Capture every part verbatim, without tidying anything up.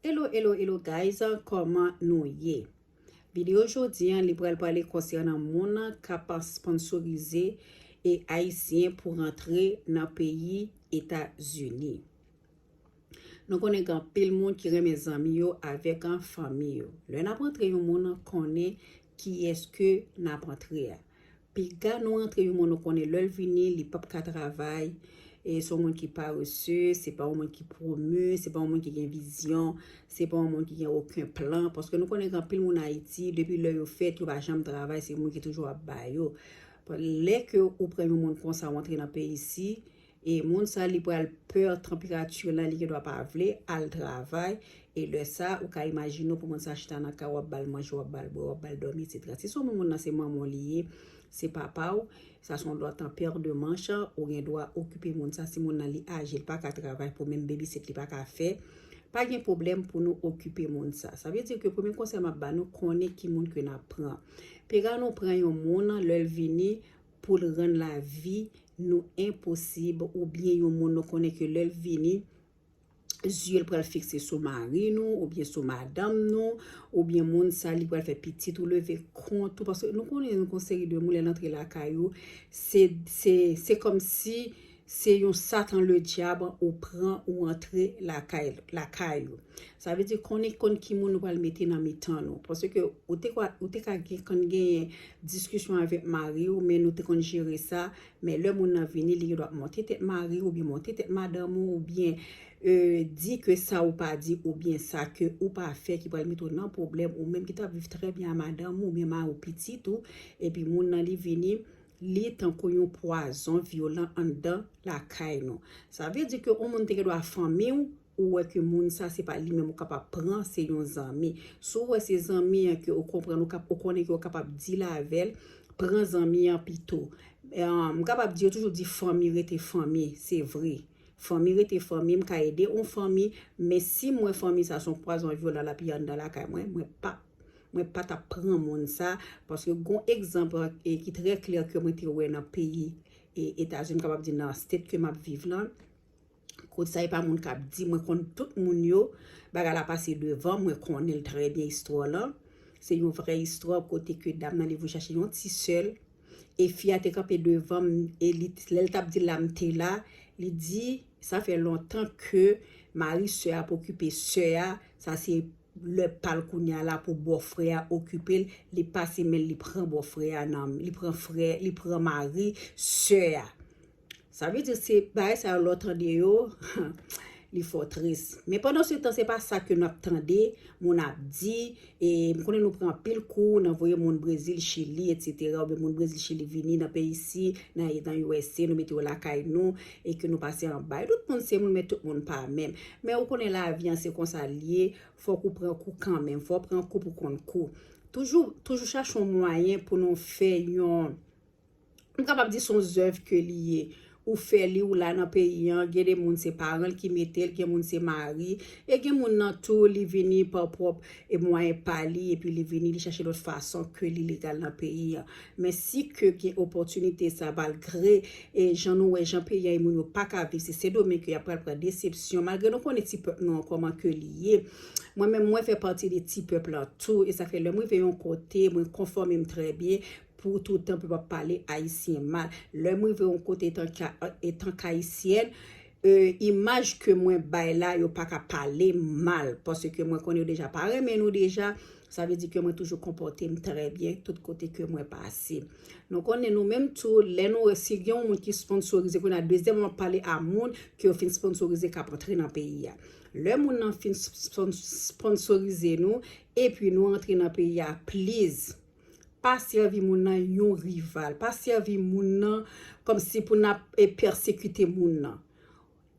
Hello, hello, hello guys, kòman nou ye? Videyo jodi an, li pral pale konsènan moun k ap sponsorize e ayisyen pou rantre nan peyi Etazini. Nou konnen gen anpil moun ki renmen zanmi yo avèk fanmi yo. Lè n ap rantre yon moun, konnen kiyès ke n ap rantre a. Piga nou rantre yon moun nou konnen lè l vini, li p ap ka travay. E se yon moun ki parese, se pa yon moun ki pwome, se pa yon moun ki gen vizyon, se pa yon moun ki gen okenn plan. Paske nou konnen gen anpil moun Ayiti, depi lè yo fèt, yo pa janm travay, se moun ki toujou ap ba yo. Lè ke ou pran yon moun konsa, ou antre nan peyi isi, e moun sa li pral pè tanperati lan, li gendwa pa vle al travay. E lè sa, ou ka imajine w pou moun sa chita nan kay ou, w ap ba l manje, w ap ba l bwè, w ap ba l dòmi, etsetera. Si se yon moun nan se manman w li ye, se papa w, sa se yon lòt pè de manch, ou gen dwa okipe moun sa. Si moun nan li aje, li pa ka travay, pou menm babysit li pa ka fè, pa gen pwoblèm pou nou okipe moun sa. Sa vle di ke premye konsèy m ap ba nou, konnen ki moun ke n ap pran. Piga nou pran yon moun, lè l vini, pou l rann lavi nou enposib, oubyen yon moun nou konnen ke lè l vini, zye l pral fikse sou mari nou, oubyen sou madanm nou, oubyen moun sa li pral fè pitit ou leve kont ou. Paske nou konnen nou gen yon seri de moun, lè l antre lakay ou, se, se, se kòmsi se yon satan ledyab ou pran ou antre lakay, lakay ou. Sa vle di konnen konn ki moun ou pral mete nan mitan nou. Paske ou te, ou te ka gen, konn genyen diskisyon avèk mari w, men nou te konn jere sa. Men lè moun nan vini, li gendwa monte tèt mari w, oubyen monte tèt madanm ou, oubyen e, di ke sa ou pa di, oubyen sa ke ou pa fè ki pral mete w nan pwoblèm, ou menm ki t ap viv trè byen a madanm ou, oubyen mari w, pitit ou, epi moun nan li vini, li tankou yon pwazon vyolan anndan lakay nou. Sa vle di ke yon moun te gendwa fanmi w, ou wè ke moun sa se pa li menm ou kapab pran, se yon zanmi. Si w wè se zanmi an ke ou konprann, ou kap-, ou konnen ke ou kapab deal avè l, pran zanmi an pito. E, m kapab di yo toujou di fanmi rete fanmi, se vre. Fanmi rete fanmi, m ka ede yon fanmi, men si m wè fanmi sa se yon pwazon vyolan l ap ye anndan lakay mwen, mwen pa, mwen pa t ap pran moun sa, paske gon egzanp, e, ki trè klè ke mwen te wè nan peyi, e, Etazini, m kapab di nan state ke m ap viv lan. Kot sa e pa moun k ap di, mwen konn tout moun yo, bagay la pase devan, mwen konnen l trè byen istwa lan. Se yon vrè istwa kote ke dam nan li voye chache yon ti sè l, e fi a te kanpe devan m, e li, lè l t ap di l la, m te la, li di, sa fè lontan ke mari sè a ap okipe sè a, sa se lè pa l kounye a la pou bòfrè a okipe l, li pase men l, li pran bòfrè a nan, li pran frè, li pran mari sè a. Sa vle di se bagay sa yo lè w tande yo, li fè w tris. Men pandan se tan, se pa sa ke n ap tande, moun ap di, e m konnen nou pran anpil kou, nan voye moun Brezil, Chili, etsetera, oubyen moun Brezil, Chili vini nan peyi isi, nan, nan U S A, nou mete yo lakay nou, e ke nou pase anba. E tout moun se moun, men tout moun pa menm. Men ou konnen lavi an se konsa l ye, fòk ou pran kou kanmenm, fò w pran kou pou konn kou. Toujou, toujou chache yon mwayen pou nou fè yon M kapab di se yon zèv ke li ye. Ou fè li, ou la nan peyi an, gen de moun se paran l ki mete l, gen moun se mari, e gen moun nan tou, li vini pa pwòp e mwayen pa li, epi li vini, li chache lòt fason ke li legal nan peyi an. Men si ke gen opòtinite sa, malgre, e jan nou wè, jan peyi an ye, moun yo pa ka viv, se Sendomeng ke y ap pral pran desepsyon, malgre nou konnen ti pèp nou an kòman ke li ye. Mwen menm, mwen fè pati de ti pèp lan tou, e sa fè lè m rive yon kote, mwen konfòme m trè byen, pou toutan pou pa pale ayisyen mal. Lè m rive yon kote etan ka, etan k ayisyèn, e, imaj ke mwen bay la, yo pa ka pale m mal, paske mwen konnen yo deja pa renmen nou deja, sa vle di ke mwen toujou konpòte m trè byen tout kote ke mwen pase. Nou konnen nou menm tou, lè nou, si gen yon moun ki sponsorize, kounye a dezyèmman m ap pale a moun ke yo fin sponsorize k ap antre nan peyi a. Lè moun nan fin spon-, sponsorize nou, epi nou antre nan peyi a, please, pa sèvi moun nan yon rival. Pa sèvi moun nan kòmsi pou n ap, e, pèsekite moun nan.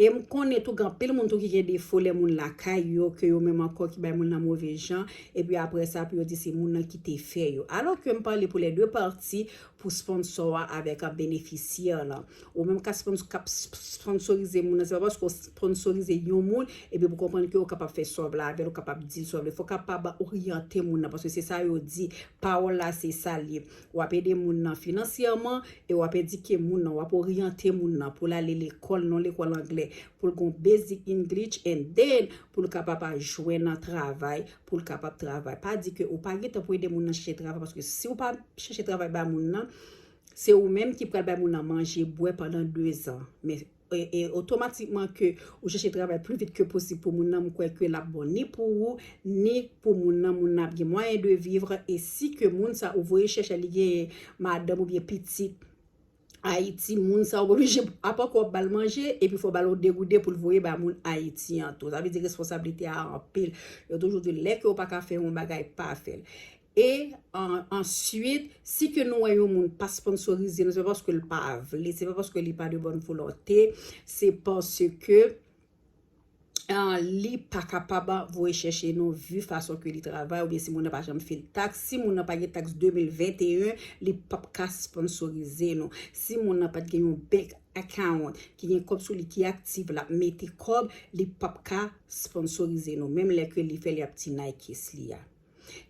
E m konnen tou gen anpil moun tou ki gen defo lè moun lakay yo, ke yo menm ankò ki bay moun nan move jan, epi apre sa pou yo di se moun nan ki te fè yo. Alò ke m pale pou lè de pati, pou sponsò a avèk benefisyè lan. Ou menm k ap spons-, k ap sp-, sponsorize moun nan, se pa paske w sponsorize yon moun, epi pou konprann ke w kapab fè sa w vle avè l, ou kapab di l sa w vle. Fò w kapab oryante moun nan, paske se sa yo di, pawòl la se sa l ye. W ap ede moun nan finansyèman, e w ap edike moun nan, w ap oryante moun nan pou l ale lekòl, nan lekòl anglè. pou l gen basic English, and then pou l kapab jwenn nan travay, pou l kapab travay. Pa di ke ou pa gen tan pou ede moun nan chèche travay, paske si ou pa chèche travay ba moun nan, se ou menm ki pral bay moun nan manje, bwè pandan dezan. Men e, e otomatikman ke ou chèche travay pli vit ke posib pou moun nan, m kwè ke l ap bon ni pou ou, ni pou moun nan, moun nan ap gen mwayen de vivre, e si ke moun sa ou voye chèche li gen madanm oubyen pitit Ayiti, moun sa ou oblije apa ke w ap ba l manje, epi fò w ba l yon degoude pou l voye ba moun Ayiti an tou. Sa vle di responsablite a anpil. Yo toujou di lè ke w pa ka fè yon bagay, pa fè l. E an, answit, si ke nou wè yon moun pa sponsorize nou, se pa paske l pa vle, se pa paske li pa de bòn volonte, se paske ah, li pa kapab voye chèche nou vi fason ke li travay, oubyen si moun nan pa janm fè l taks, si moun nan pa gen taks de mil venteyen, li p ap ka sponsorize nou. Si moun nan pa t gen yon bank account ki gen kòb sou li, ki aktif, l ap mete kòb, li p ap ka sponsorize nou. Menm lè ke li fè li ap ti Nikes li a.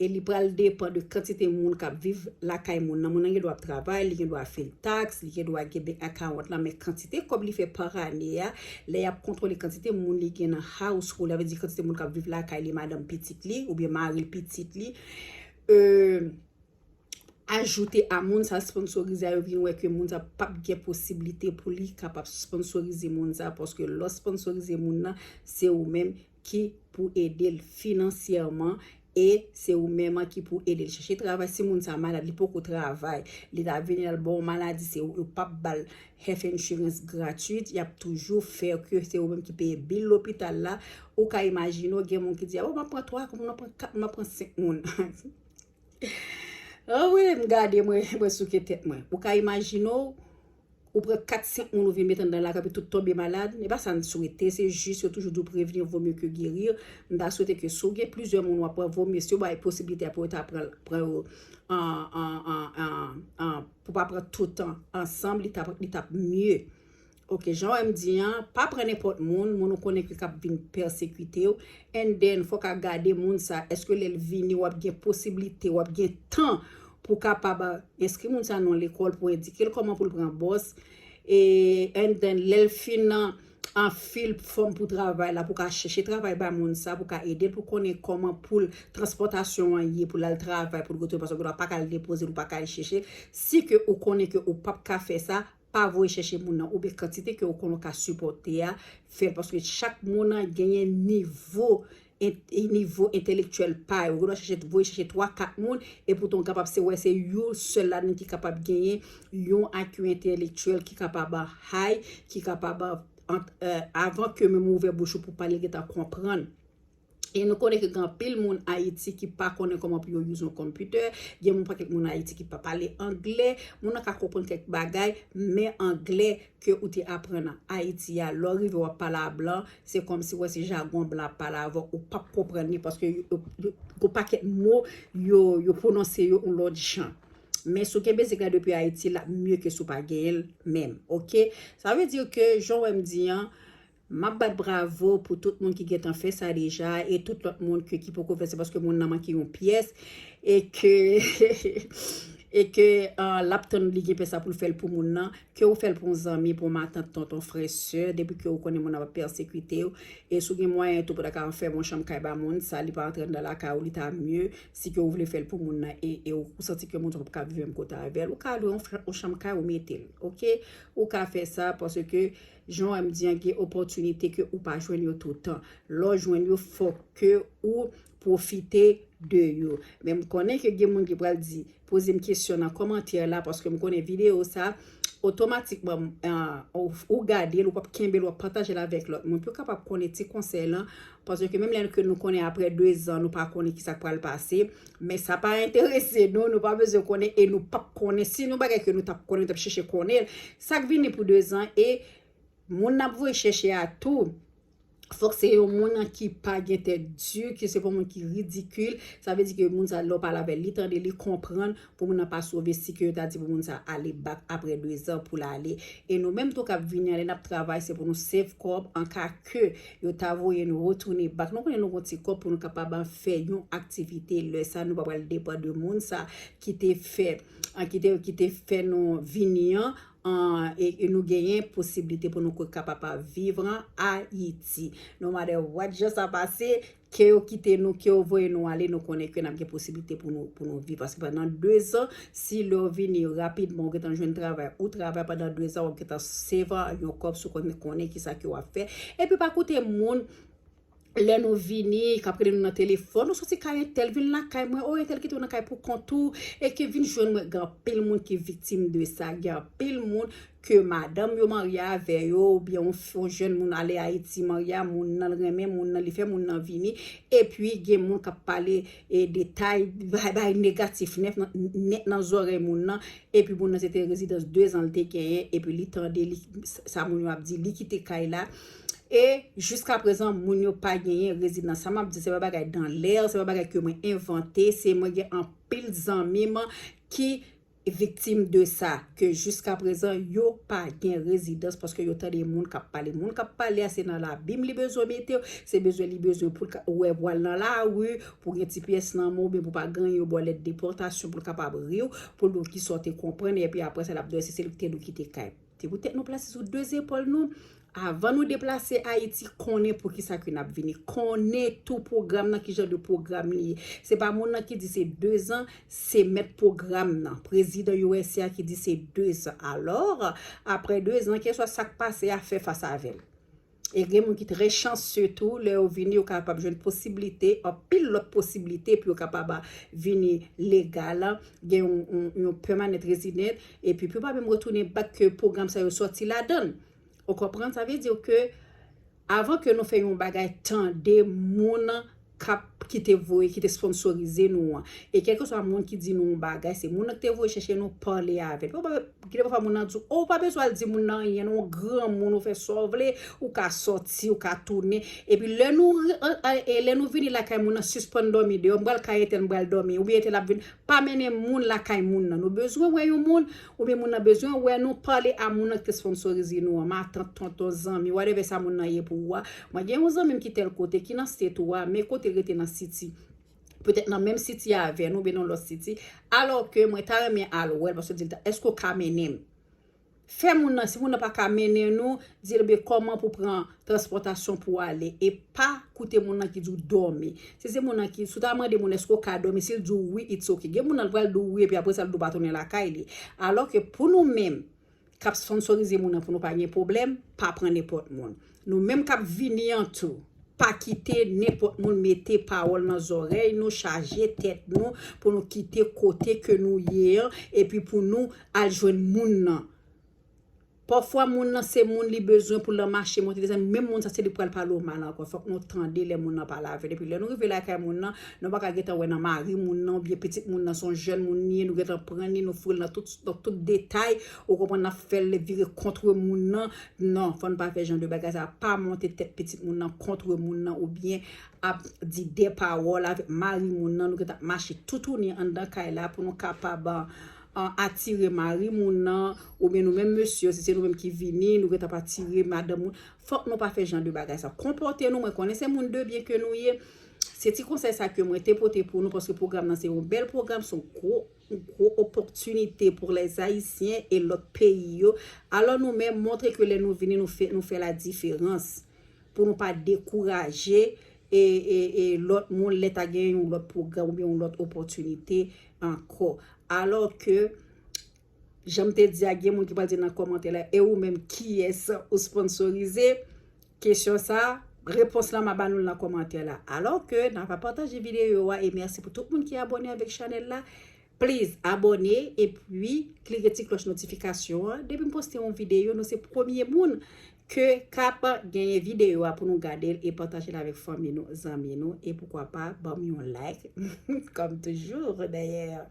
E li pral depan de kantite moun k ap viv lakay moun nan. Moun nan gen dwa ap travay, li gen dwa fè l taks, li gen dwa gen bank account la, men kantite kòb li fè pa ane a, lè y ap kontwole kantite moun li gen nan household, sa vle di kantite moun k ap viv lakay li, madanm, pitit li, oubyen mari l, pitit li, e, ajoute a moun sa sponsorize a, yo vin wè ke moun sa p ap gen posiblite pou li kapab sponsorize moun sa, paske lè w sponsorize moun nan, se ou menm ki pou ede l finansyèman, e se ou menm ki pou ede l chèche travay. Si moun sa malad, li poko travay, li ta vini al ba w maladi, se ou, yo p ap ba l health insurance gratuit, y ap toujou fè ke se ou menm ki peye bil lopital la. Ou ka imajine w, gen moun ki di, "Ah, m ap pran twa, m ap pran kat, m ap pran senk moun." Ah wi, m gade, mwen, mwen souke tèt mwen. Ou ka imajine w, ou pran kat, senk moun, ou vin met anndan lakay, epi tout tonbe malad. E pa sa n swete, se jis yo toujou di w prevenir vaut mieux que guérir. M ta swete ke si w gen plizyè moun w ap pran, vaut mieux si yo bay posiblite a pou yo ta pran, pran yo an, an, an, an, an, pou pa pran tout an ansanm, li t ap, li t ap mye. Ok, jan w wè m di an, pa pran nenpòt moun, moun ou konnen ke k ap vin pèsekite w. And then, fòk a gade moun sa, èske lè l vini, w ap gen posiblite, w ap gen tan pou w kapab enskri moun sa nan lekòl, pou endike l kòman pou l pran bòs. E, and then, lè l fin nan, an fil fòm pou travay la, pou ka chèche travay ba moun sa, pou ka ede l, pou konnen kòman pou l, transpòtasyon an ye, pou l al travay, pou l retounen, paske w pa ka al depoze l, ou pa ka al chèche l. Si ke ou konnen ke ou p ap ka fè sa, pa voye chèche moun nan, oubyen kantite ke ou konnen w ka sipòte a, fè l, paske chak moun nan genyen nivo, en-, nivo entèlektyèl pa yo. Ou dwe chèche, voye chèche twa, kat moun, e poutan w kapab se wè se yon sèl ladan ki kapab genyen yon I Q entèlektyèl ki kapab high, ki kapab, ant-, eh, avan ke menm ou ouvè bouch ou pou pale, l gentan konprann. E nou konnen ke gen anpil moun Ayiti ki pa konnen kòman pou yo use yon konpitè. Gen yon pakèt moun Ayiti ki pa pale anglè. Moun nan ka konprann kèk bagay, men anglè ke ou te aprann Ayiti a, lè w rive w ap pale a blan, se kòmsi w wè se jagon blan ap pale avè w, ou p ap konprann li paske yo, yo, yo, gon pakèt mo yo, yo pwononse yo yon lòt jan. Men si w gen basic la depi Ayiti, l ap mye ke si w pa genyen l menm, oke? Sa vle di ke, jan w wè m di an, m ap bat bravo pou tout moun ki gentan fè sa deja e tout lòt moun ke, ki poko fè sa paske moun nan manke yon pyès e ke, e ke, ah, l ap tann li gen pyès la pou l fè l pou moun nan, ke ou fè l pou yon zanmi, pou yon matant, tonton, frè, sè, depi ke ou konnen moun nan ap pèsekite w. E si w gen mwayen tou pou ta ka fè yon chanm kay ba moun sa, li pa antre anndan lakay ou, li ta mye, si ke ou vle fè l pou moun nan e, e ou, ou santi ke moun sa p ap ka viv menm kote avè l, ou ka lwe yon fr-, yon chanm kay ou mete l, oke? Ou ka fè sa paske jan w wè m di an, gen opòtinite ke ou pa jwenn yo toutan. Lè w jwenn yo, fòk ke ou pwofite de yo. Men m konnen ke gen moun ki pral di, poze m kesyon nan kòmantè la, paske m konnen videyo sa, otomatikman, ah, ou, ou gade l, ou p ap kenbe l, w ap pataje l avèk lòt moun, pou yo kapab konnen ti konsèy lan, paske menm lè ke nou konnen apre dezan, nou pa konnen kisa k pral pase, men sa pa enterese nou, nou pa bezwen konnen e nou p ap konnen. Si yon bagay ke nou t ap konnen, nou t ap chèche konnen l, sa k vini pou dezan e moun n ap voye chèche a tou, fòk se yon moun ki pa gen tèt di, ke se pa yon moun ki ridikil. Sa vle di ke moun sa, lè w pale avè l, li tande, li konprann, pou moun nan pa sove, si ke yo ta di pou moun sa ale back apre dezan pou l ale. E nou menm tou k ap vini an, lè n ap travay, se pou nou save kòb, an ka ke yo ta voye nou retounen back. Nou konnen nou gon ti kòb pou nou kapab fè yon aktivite. Lè sa, nou pa pral depann de moun sa ki te fè, an, ki te, ki te fè nou vini an, an, e, e nou genyen posiblite pou nou ko-, kapab viv an Ayiti. No matter what jan sa pase, ke yo kite nou, ke yo voye nou ale, nou konnen ke n ap gen posiblite pou nou, pou nou viv. Paske pandan dezan, si lè w vini rapidman, ou gentan jwenn travay, ou travay pandan dezan, w ap gentan save yon kòb sou konnen, konnen kisa ke w ap fè. Epi pa koute moun, lè nou vini, k ap rele nou nan telefòn, ou soti kay entèl, vin lakay mwen, o entèl kite w nan kay pou kont ou, e ke vin jwenn mwen, gen anpil moun ki viktim de sa, gen anpil moun ke madanm yo marye avè yo, oubyen yon f-, yon jèn moun ale Ayiti marye a moun nan, l renmen moun nan, li fè moun nan vini, epi gen moun k ap pale, e, detay, bay, bay negatif nèt nan, nèt nan zòrèy moun nan, epi moun nan se te rezidans dezan l te genyen, epi li tande li, sa moun yo ap di, li kite kay la, e jiska prezan, moun yo pa genyen rezidans. Sa m ap di, se pa bagay dan lè, se pa bagay ke mwen envante, se mwen gen anpil zanmi m ki viktim de sa, ke jiska prezan, yo pa gen rezidans paske yo tande moun k ap pale. Moun k ap pale a, se nan labim li bezwen mete w, se bezwen li bezwen pou l ka wè vwal nan lari, pou gen ti pyès nan men w, oubyen pou pa ganyen yo ba w lèt depòtasyon, pou l kapab ri w, pou l di w kisa w te konprann, epi apre sa, l ap di w si se li ki te di w kite kay. Se poutèt nou plase sou de zepòl nou. Avan nou deplase Ayiti, konnen poukisa ke n ap vini. Konnen tou pwogram nan, ki jan de pwogram li ye. Se pa moun nan ki di se dezan, se mèt pwogram nan, prezidan U S A ki di se dezan. Alò, apre dezan, kèlkeswa sa k pase a, fè fas avè l. E gen moun ki trè chanse tou, lè yo vini, yo kapab jwenn posiblite, anpil lòt posiblite pou yo kapab vini legal, gen yon, yon, yon permanent resident, epi pou yo pa menm retounen back ke pwogram sa yo sòti ladan l. Ou konprann? Sa vle di ke avan ke nou fè yon bagay, tande moun k ap, ki te voye, ki te sponsorize nou an. E kèlkeswa moun ki di nou yon bagay, se moun nan ki te voye chèche nou, pale avè l. Gen de pafwa moun nan di w, o, ou pa bezwen al di moun nan anyen, non, granmoun, ou fè sa w vle, ou ka sòti, ou ka tounen. Epi lè nou, e, e, lè nou vini lakay moun nan, sispann dòmi deyò, m pral kay entèl, m pral dòmi, oubyen entèl ap vin, pa mennen moun lakay moun nan. Nou bezwen wè yon moun, oubyen moun nan bezwen wè nou, pale a moun nan ki te sponsorize nou an, matant, tonton, zanmi, whatever sa moun nan ye pou ou a. Mwen gen yon zanmi m ki tèl kote, ki nan state ou a, men kote l rete nan city. Petèt nan menm city avè nou, oubyen nan lòt city. Alò ke mwen ta renmen al wè l, paske di l ta, èske w ka mennen m? Fè moun nan, si moun nan pa ka mennen nou, di l, ben, kòman pou pran transpòtasyon pou ale, e pa koute moun nan ki di w dòmi. Si se moun nan ki, si w ta mande moun èske w ka dòmi, si l di w wi, it's ok. Gen moun nan l pral di w wi, epi apre sa l di w pa tounen lakay li. Alò ke pou nou menm, k ap sponsorize moun nan pou nou pa gen pwoblèm, pa pran nenpòt moun. Nou menm k ap vini an tou, pa kite nenpòt moun mete pawòl nan zòrèy nou, chaje tèt nou, pou nou kite kote ke nou ye an, epi pou nou al jwenn moun nan. Pafwa moun nan se moun li bezwen pou l nan mache monte desann, menm moun sa se li pral pale w mal ankò. Fòk nou tande lè moun nan pale avè l. Epi lè nou rive lakay moun nan, nou pa ka gentan wè nan mari moun nan, oubyen pitit moun nan se yon jèn moun li ye, nou gentan pran li, nou foure l nan tout, nan tout detay, ou konprann, n ap fè l vire kont moun nan. Non, fò n pa fè jan de bagay sa, pa monte tèt pitit moun nan kont moun nan, oubyen ap di de pawòl avèk mari moun nan, nou gentan ap mache toutouni anndan kay la pou nou kapab, an, atire mari moun nan, oubyen nou menm mesye yo, si se nou menm ki vini, nou gentan ap atire madanm moun. Fòk nou pa fè jan de bagay sa. Konpòte nou, mwen konnen se moun de byen ke nou ye. Se ti konsèy sa ke mwen te pote pou nou, paske pwogram nan se yon bèl pwogram, se yon gwo, yon gwo opòtinite pou lèzayisyen e lòt peyi yo. Alò nou menm, montre ke lè nou vini, nou fè, nou fè la diferans. Pou nou pa dekouraje e, e, e lòt moun lè ta gen yon lòt pwogram oubyen yon lòt opòtinite ankò. Alò ke, jan m te di a, gen moun ki pral di nan kòmantè la, e ou menm, kiyès ou sponsorize? Kesyon sa, repons la, m a ba nou l nan kòmantè la. Alò ke, n a pa pataje videyo a, e mèsi pou tout moun ki abòne avèk chanèl la. Please, abòne, epi klike ti klòch notifikasyon an. Depi m poste yon videyo, nou se premye moun ke k ap genyen videyo a pou nou gade l e pataje l avèk fanmi nou, zanmi nou, e poukwa pa, ban m yon like, kòm toujou, dayè.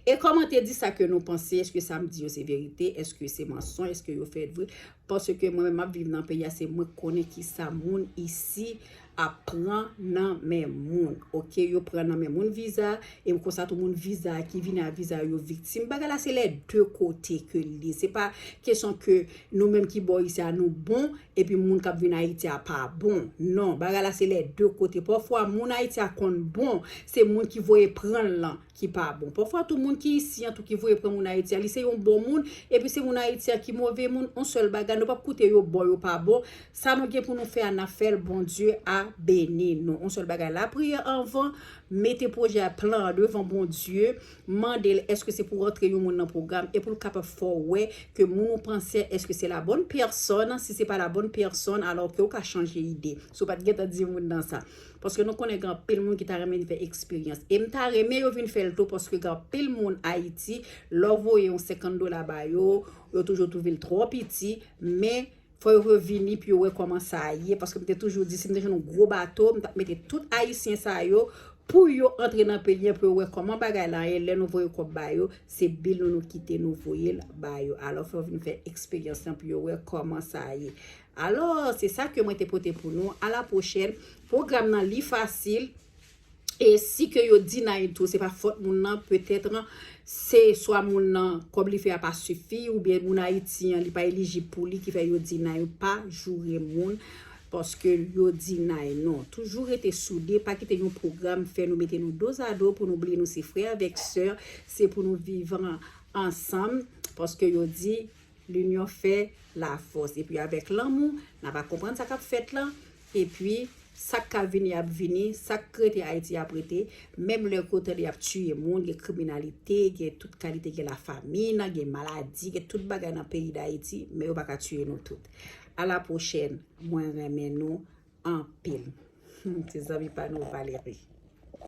E kòmante, di sa ke nou panse, èske sa m di yo se verite, èske se mansonj, èske yo fèt vre? Paske mwen menm, m ap viv nan peyi a, se mwen k konnen kisa moun isi ap pran nan men moun. Oke, yo pran nan men moun viza, e konsa tou moun viza ki vini a viza yo viktim. Bagay la se lè de kote ke li ye. Se pa kesyon ke nou menm ki bò isi a nou bon, epi moun k ap vin Ayiti a pa bon. Non, bagay la se lè de kote. Pafwa moun Ayiti a konn bon, se moun ki voye pran l lan ki pa bon. Pafwa tou moun ki isi an tou ki voye pran moun Ayiti a, li se yon bon moun, epi se moun Ayiti a ki move moun, yon sèl bagay, nou p ap koute yo bò yo pa bon. Sa nou gen pou nou fè a, n ap fè l, Bondye a beni nou. Yon sèl bagay, lapriyè anvan, mete pwojè a, plan an devan Bondye, mande l èske se pou rantre yon moun nan pwogram, e pou l kapab fè w wè ke moun ou panse, èske se la bonne personne, si se pa la bonne personne, alò ke ou ka chanje ide. Si w pa t gentan di moun nan sa. Paske nou konnen gen anpil moun ki ta renmen vin fè eksperyans. E m ta renmen yo vin fè l tou, paske gen anpil moun Ayiti, lè w voye yon senkant dola ba yo, yo toujou twouve l twò piti, men fò yo revini pou yo wè kòman sa ye. Paske m te toujou di, si m te jwenn yon gwo bato, m t ap mete tout Ayisyen sa yo pou yo antre nan peyi an, pou yo wè kòman bagay la ye. Lè nou voye kòb ba yo, se bil nou nou kite, nou voye l ba yo. Alò, fò yo vin fè eksperyans lan pou yo wè kòman sa ye. Alò, se sa ke mwen te pote pou nou. A la pwochèn. Pwogram nan, li fasil. E si ke yo deny tou, se pa fòt moun nan, petèt se swa moun nan, kòb li fè a pa sifi, oubyen moun Ayiti an, li pa elijib pou li, ki fè yo deny, yo pa joure moun, paske yo deny. Non, toujou rete soude, pa kite yon pwogram fè nou mete nou dozado pou nou bliye nou se frè avèk sè, se pou nou viv an-, ansanm, paske yo di, l'union fait la force. Epi avèk lanmou, n ap konprann sa k ap fèt lan. Epi, sa k ka vini ap vini, sa k rete Ayiti ap rete. Menm lè kote y ap tiye moun, gen kriminalite, gen tout kalite, gen lafamin, gen maladi, gen tout bagay nan peyi Dayiti, men yo pa ka tiye nou tout. A la pwochèn, mwen renmen nou anpil. Se zanmi pa nou Valery.